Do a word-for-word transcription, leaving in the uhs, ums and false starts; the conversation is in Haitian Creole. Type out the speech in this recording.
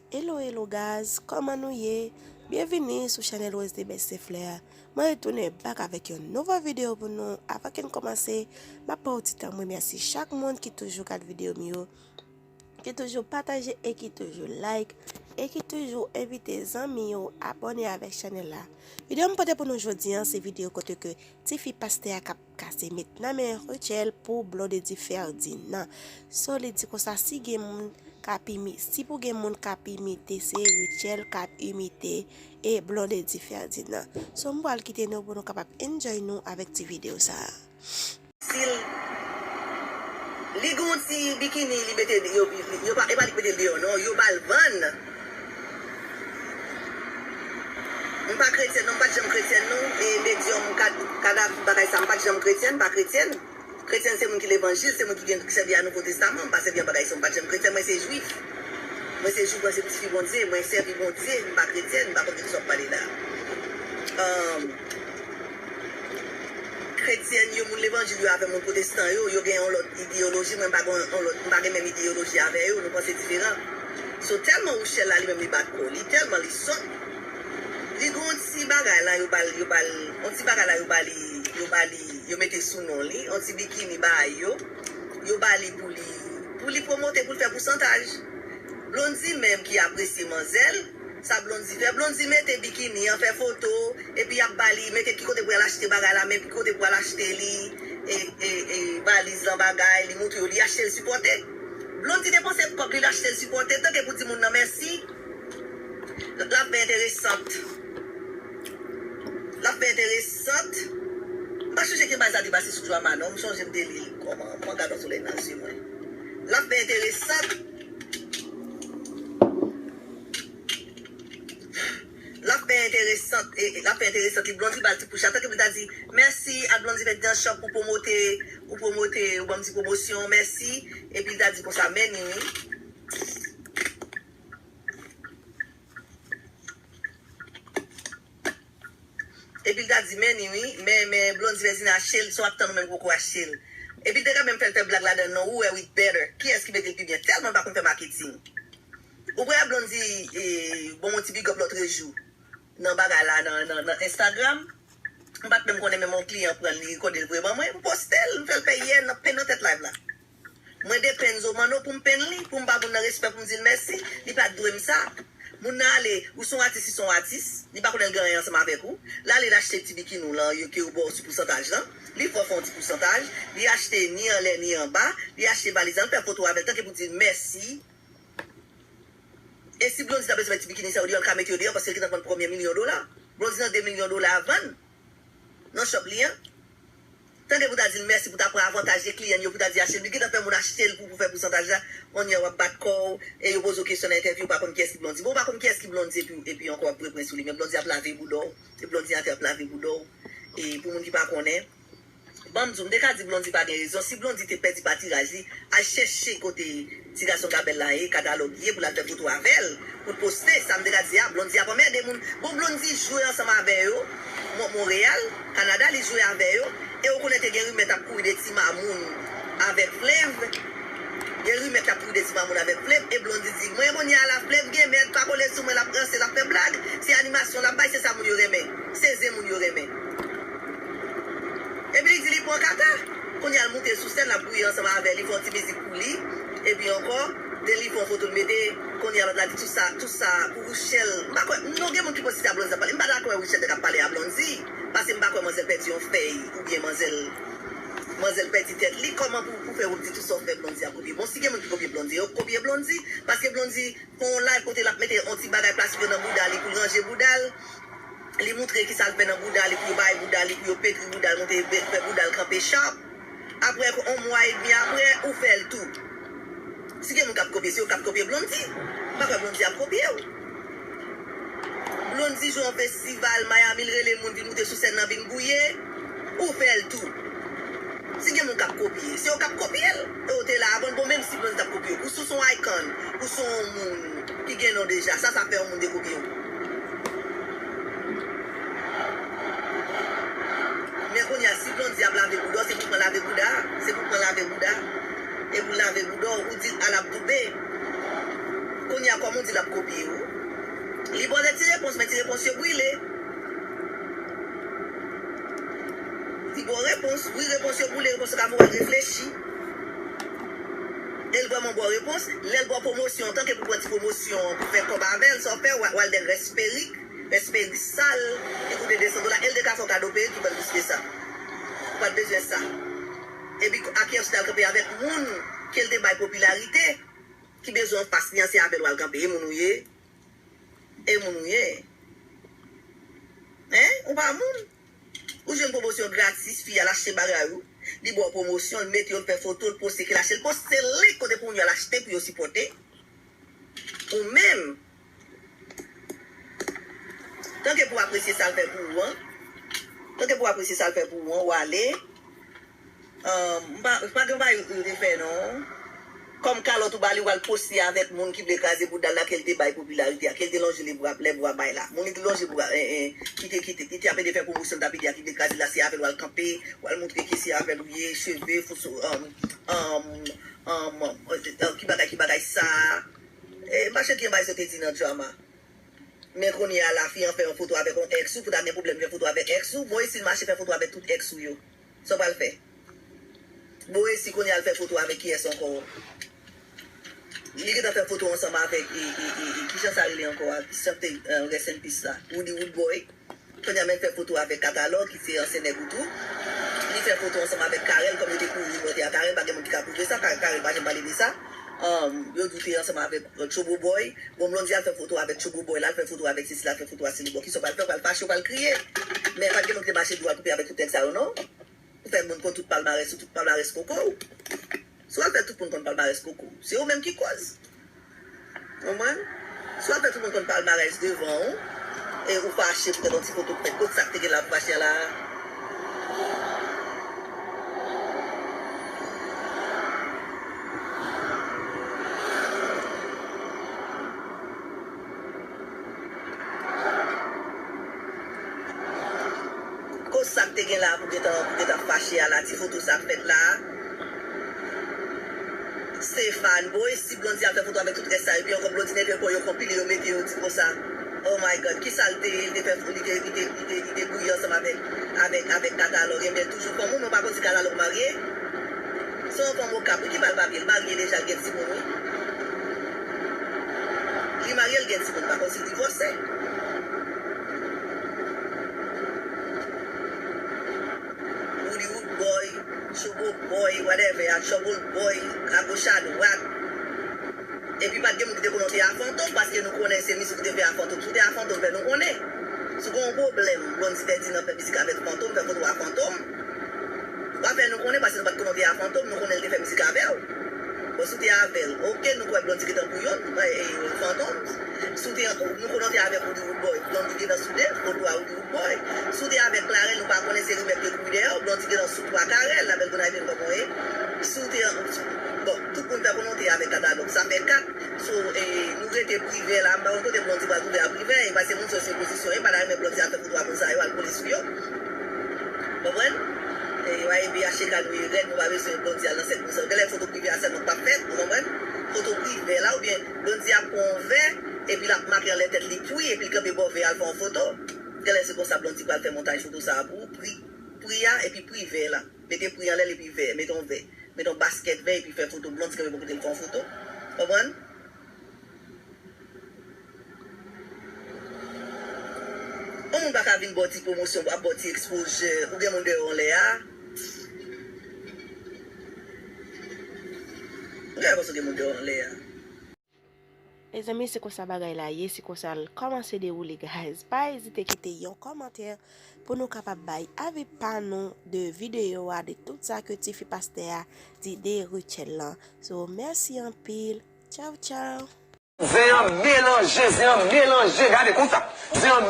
Hello, hello guys, kòman nou ye? Byenvini sou chanèl Rose de Best Fleur. Mwen retounen back avèk yon nouvo videyo pou nou. Avan ke n kòmanse, m ap pran yon ti tan m remèsye chak moun ki toujou gad videyo m yo, ki toujou pataje e ki toujou like, e ki toujou envite zanmi yo abòne avèk chanèl la. Videyo m pote pou nou jodi a, se videyo kote ke tifi pastè a k ap kase met nan men Rutshelle pou Blondedy Ferdinand. So, li di konsa, si gen moun k ap imi-, si pou gen moun k ap imite, se Rutshelle k ap imite e Blondedy Ferdinand. So, m pral kite nou pou nou kapab enjoy nou avèk ti videyo sa a. Sil, li gen yon ti bikini, li mete, yo, yo pa, e pa li k mete l deyò, non, yo ba l vann. M pa kretyèn, non, m pa t janm kretyèn, non. E medyòm, kad, kadav, bagay sa, m pa t janm kretyèn, m pa kretyèn. Kretyèn se moun ki levanjil, se moun ki gen, ki sèvi a Nouvo Testaman, m pa sèvi a bagay sa, m pa t janm kretyèn, mwen se jwif. Mwen se jwif, mwen se tifi Bondye, mwen sèvi Bondye, m pa kretyèn, m pa konn de kisa w ap pale la. Ahn, kretyèn yo, moun levanjil yo avè moun pwotestan yo, yo gen yon lòt ideyoloji, mwen m pa gen yon lòt, m pa gen menm ideyoloji avè yo, nou panse diferan. So, tèlman Rutshelle la, li menm li bat kò li, tèlman li sòt. Li gen yon ti bagay la, yo ba l, yo ba l, yon ti bagay la, yo ba li, yo ba li, yo mete sou non li, yon ti bikini bay yo, yo ba li pou li, pou li pwomote, pou l fè pousantaj. Blondy menm ki apresye manzè l, sa Blondy fè, Blondy mete bikini an, fè foto, epi y ap ba li, mete ki kote pou y al achte bagay la, men ki kote pou y al achte li, e, e, e, valiz lan bagay, li moutre yo, li achte l sipòte. Blondy depanse kòb li, l achte l sipòte, tanke pou di moun nan mèsi. L ap fè enteresant. L ap fè enteresant. M pa sonje ki bagay sa te pase sou Drama, non. M sonje m te li l kòman, mwen gade yon solèy nan zye mwen. L ap fè enteresant. L ap fè enteresant. E, e, l ap fè enteresant. Li Blondy ba l ti pouch la. Tanke pou l ta di, mèsi a Blondy Ferdinand Shop pou pwomote, ou pwomote, ou ban m ti pwomosyon, mèsi. Epi l ta di konsa, men ni wi. Epi l ta di, men ni wi, men, men Blondy Ferdinand achte l, si w ap tann ou menm ki poko achte l. Epi l te ka menm fè l fè blag ladan l, non, who wear it better? Kiyès ki mete l pi byen? Tèlman l pa konn fè maketing. Ou wè Blondy, e, bon, yon ti big up lòtrejou nan bagay la, nan, nan, nan Instagram. M pa t menm konnen, menm yon kliyan pran l, li rekòde l voye ban mwen, m poste l, m fè l peye nan, nan tèt live la. Mwen depann Zomano pou m penn li, pou m ba moun nan respè, pou m di l mèsi, li pa t dwe m sa. Moun nan ale, ou se yon atis, li se yon atis, li pa konnen l gen anyen ansanm avèk ou. L ale, l achte ti bikini w lan, yo ke yo ba w sou pousantaj lan. Li fè w fè yon ti pousantaj, li achte ni anlè, ni anba, li achte valiz lan, l fè foto avè l, tanke pou di l mèsi. E si Blondy ta bezwen mèt ti bikini sa yo deyò, l ka mete yo deyò, paske l gentan vann premye milyon dola. Blondy nan de milyon dola vann nan shop li an. Tanke pou ta di l mèsi, pou ta pran avantaj de kliyan yo, pou ta di achte l, li gentan fè moun achte l pou, pou fè pousantaj la. Kounye a w ap bat kò w, e yo poze w kesyon nan entèvyou, ou pa konn kiyès ki Blondy. Bon, ou pa konn kiyès ki Blondy, epi, epi ankò w ap reprann sou li. Men Blondy ap lave bouda w, e Blondy atè ap lave bouda w. E pou moun ki pa konnen, Ban m di w, m te ka di Blondy pa gen rezon. Si Blondy te pèdi patiraj li, al chèche kote ti gason Gabèl la ye, katalòg li ye, pou l al fè foto avè l, pou l poste. Sa m te ka di a, Blondy ap anmède moun. Bon, Blondy jwe ansanm avè yo, Mon-, Monreyal, Kanada, li jwe avè yo. E ou konnen te gen rimè t ap kouri de Ti Mamoun avèk Flev. Gen rimè k t ap kouri de Ti Mamoun avèk Flev, e Blondy di, mwen kounye a la, Flev gen mèd, pa kole sou mwen, l ap ranse, l ap fè blag. Se animasyon l ap bay, se sa moun yo renmen. Se zen moun yo renmen. Epi li di li pran kata. Kounye a l moute sou sèn, l ap gouye ansanm avè l, li fè yon ti mizik pou li. Epi ankò, de li fè yon foto l mete, kounye a lòt la di tout sa, tout sa pou Rutshelle. M pa kwè, non, gen moun ki panse se a Blondy ap pale. M pa dakò Rutshelle te k ap pale a Blondy, paske m pa kwè manzèl pèdi yon fèy oubyen manzèl, manzèl pèdi tèt li. Kòman pou, pou fè ou di tout sa w fè Blondy ap kopye? Bon, si gen moun ki kopye Blondy, yo kopye Blondy, paske Blondy fè yon live kote l ap mete yon ti bagay plastik yo nan bouda li pou l ranje bouda l. Li moutre kisa l fè nan bouda li pou yo bay bouda li, pou yo petri bouda l, monte fè bouda l kanpe sharp. Apre, yon mwa edmi apre, ou fè l tou. Si gen moun k ap kopye, se yo k ap kopye Blondy. M pa kwè Blondy ap kopye w. Blondy jwe yon festival Miami, l rele moun vin moute sou sèn nan vin gouye. Ou fè l tou. Si gen moun k ap kopye, se yo k ap kopye l. E ou te la avan l, bon, menm si Blondy t ap kopye w, ou sou son icon, ou son moun ki gen non deja, sa, sa fè yon moun te kopye w? Men kounye a, si Blondy ap lave bouda w, se pou pran lave bouda, se pou pran lave bouda, e pou lave bouda w, ou di l al ap doube. Kounye a, kòman w di l ap kopye? Repons, men ti repons yo brile. Li ba w repons, wi, repons yo brile, repons yo ka fè w al reflechi. E l vrèman ba w repons, lè l ba w pwomosyon, antanke pou pran ti pwomosyon, pou fè kòb avè l, sa w fè, w al, w al dèyè rès perik, rès perik sal, ki koute de san dola, e l te ka fè w kado perik ki vann plis ke sa. Ou pa t bezwen sa. Epi, a kiyès ou t al kanpe avèk moun ke l te bay popilarite, ki bezwen anfas li an, se avè l w al kanpe, e moun ou ye. E moun ou ye. Hein? Ou pa moun. Ou jwenn pwomosyon gratis, fi a l achte bagay ou. Li ba w pwomosyon, l mete yo, l fè foto, l poste, ke l achte, l poste link kote pou moun yo al achte, pou yo sipòte. Ou menm, tanke pou apresye sa l fè pou ou an, tanke pou apresye sa l fè pou ou an, ou ale. Ahn, m pa, m pa gen bagay yo te fè non. Kòm kalòt ou ba li, w al poste avèk moun ki vle kraze bouda l la, ke l te bay popilarite a, ke l te lonje lebra, lèbra bay la. Moun li te lonje bra, eh, eh, ki te, ki te, ki te ap ede fè pwomosyon, t ap ede a, ki vle kraze l la, se avè l w al kanpe, w al montre ke se avè l ou ye, cheve, fo so, ahn, ahn, ahn, ahn, ki bagay, ki bagay sa. Eh, mache ki anba yo te di nan drama. Men kounye a la, fi an fè yon foto avèk yon ex ou, pou ta gen pwoblèm fè foto avèk ex ou, voye si l mache fè foto avèk tout ex ou yo. Sa w pral fè? Voye si kounye a l fè foto avèk kiyès ankò? Li gentan fè foto ansanm avèk, e, e, e, e, kijan sa rele ankò a? Ki chante, eh, Rest in Peace la? Roody Roodboy. Kounye a men l fè foto avèk Katalòg, ki se ansyen nèg ou tou. Li fè foto ansanm avèk Carel, kòm yo te kouri mòte a Carel, pa gen moun ki ka pwouve sa, Ka-, Carel pa janm pale de sa. Ahn, yo di w te ansanm avèk, eh, Chobo Boy. Bon, Blondy al fè foto avèk Chobo Boy la, al fè foto avèk sesi la, al fè foto a seli. Bon, kisa w pral fè? W pral fache, w pral kriye. Men pa t gen moun ki te mache di w al koupe avèk tout nèg sa yo, non? Ou fè moun konn tout palmarès ou, tout palmarès koko w. Si w al fè tout moun konn palmarès koko w, se ou menm ki kòz. Konprann? Si w al fè tout moun konn palmarès devan w, e ou fache poutèt yon ti foto k fèt, kot sa k te gen la pou fache a la a? Kot sa k te gen la pou gentan, pou gentan fache a la, ti foto sa k fèt la a? Stéphane, bon, e si Blondy al fè foto avèk tout rès sa, epi ankò Blondy nève kò yo konpile, yo mete yo di konsa. Oh my God, kisa l te ye? Li te fè, li te, li te, li te, li te gouye ansanm avèk, avèk, avèk Katalòg. Ebyen, toujou fanm ou, men w pa konn si Katalòg marye? Se yon fanm Okap, wi, ki ba l papye, l marye deja, l gen timoun, wi. Li marye, l gen timoun, pa konn si l divòse. Roody Roodboy, Chobo Boy, whatever, a Trouble Boy, agoch adwat. Epi pa t gen moun ki te konnen w te a Fantom, paske nou konnen se mizik ou te fè a Fantom. Si w te a Fantom, fè nou konnen. Si w gen yon pwoblèm, Blondy pèdi nan fè mizik avèk Fantom, fè foto a Fantom. W a fè nou konnen, paske nou pa t konnen w te a Fantom, nou konnen l te fè mizik avè w. Bon, si w te avè l, oke, nou kwè Blondy gentan pou youn, e, e, Fantom. Si w te, nou konnen w te avèk Roody Roodboy, Blondy gentan soude, foto a Roody Roodboy. Si w te avèk Clarel, nou pa konnen se rimè k te kouri dèyè w, Blondy gentan sou twa Carel, avèk Gonayiv menm kòman w ye. Si w te, bon, tout moun fè konnen w te avèk Katalòg, sa fè kat. So, e, nou rete Privè la, m pa konn kote Blondy pral twouve a Privè, e paske moun sa yo se opozisyon, e pa ta renmen Blondy al fè foto a moun sa yo, al kole sou yo. Konprann? E, yo a epi achte kado e rèd, nou pa bezwen Blondy al nan sèk moun sa yo. Genlè foto Privè a sèlman k p ap fèt, ou konprann? Foto Privè la, oubyen Blondy ap pran yon vè, epi l ap make anlè tèt li pwi, epi l kanpe bò vè a, l fè yon foto. Genlè se konsa Blondy pral fè montaj foto sa a pou ou, pri, pri a, epi pri vè la. Mete pri anlè l epi vè, mete yon vè. Mete yon baskèt vè epi fè foto Blondy kanpe bò kote l fè yon foto. Konprann? Yon moun pa ka vin ba w ti pwomosyon, ap ba w ti ekspoze, ou gen moun dèyè w anlè a. Ou gen reponn ou gen moun dèyè w anlè a. Mezanmi, se konsa bagay la ye, se konsa l kòmanse dewoule, guys. Pa ezite kite yon kòmantè pou nou kapab bay avi pa nou de videyo a, de tout sa ke tifi pastè a di de Rutshelle lan. So, mèsi anpil. Tchaw, tchaw. Zen an melanje, zen an melanje, gade konsa. Zen an